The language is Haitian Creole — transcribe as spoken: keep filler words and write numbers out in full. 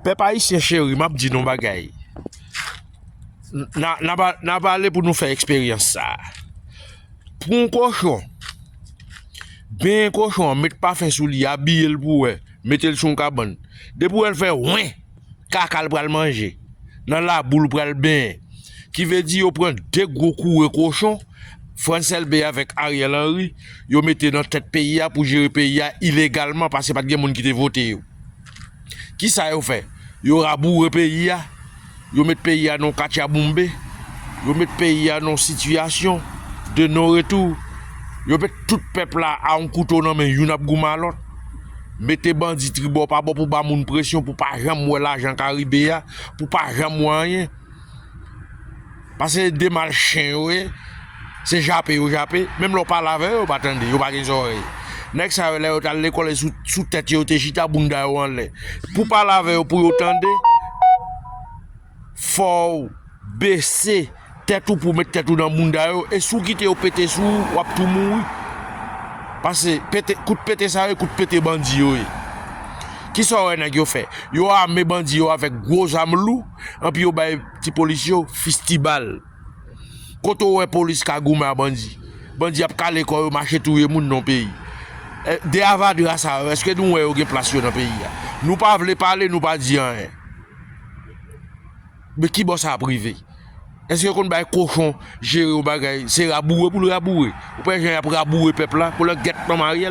Pèp ayisyen cheri, m ap di nou bagay. N a, n a pa, n a pale pou nou fè eksperyans sa a. Pran yon kochon, benyen kochon an, met pafen sou li, abiye l pou wè, mete l sou yon kabann. Depi w wè l fè wen, kaka l pral manje. Nan labou l pral benyen. Ki vle di yo pran de gwo koure kochon, Frantz Elbé avèk Ariel Henry, yo mete nan tèt peyi a pou jere peyi a ilegalman, paske pa t gen moun ki te vote yo. Ki sa yo fè? Yo raboure peyi a, yo met peyi a nan katyaboumbe, yo met peyi a nan sitiyasyon de non retou, yo met tout pèp la a yon kouto nan men, youn ap goumen a lòt, mete bandi tribò pa bò pou ba moun presyon, pou pa janm wè lajan Karibe a, pou pa janm wè anyen. Paske de mal chen yo ye, se jape yo jape, menm lè w pale avè yo, yo pa tande, yo pa gen zòrèy. Nèg sa yo, lè yo t al lekòl, e sou, sou tèt yo, yo te chita, bounda yo anlè. Pou pale avè yo, pou yo tande, fò w bese tèt ou pou w met tèt ou nan bounda yo, e si w kite yo pete sou ou, w ap tou mouri. Paske pete, kout pete sa yo, e kout pete bandi yo ye. Kisa w wè nèg yo fè? Yo ame bandi yo avèk gwo zam lou, anpi yo bay ti polis yo fistibal. Kote w wè polis ka goumen a bandi? Bandi ap kale kò yo, mache touye moun nan peyi. E, de avadra sa yo, èske nou wè yo gen plas yo nan peyi a? Nou pa vle pale, nou pa di anyen. Men ki bò sa ap rive? Èske yo konn bay kochon jere yon bagay? Se raboure pou l raboure. Ou pa wè jan y ap raboure pèp la? Pou lè gèt manman Ariel,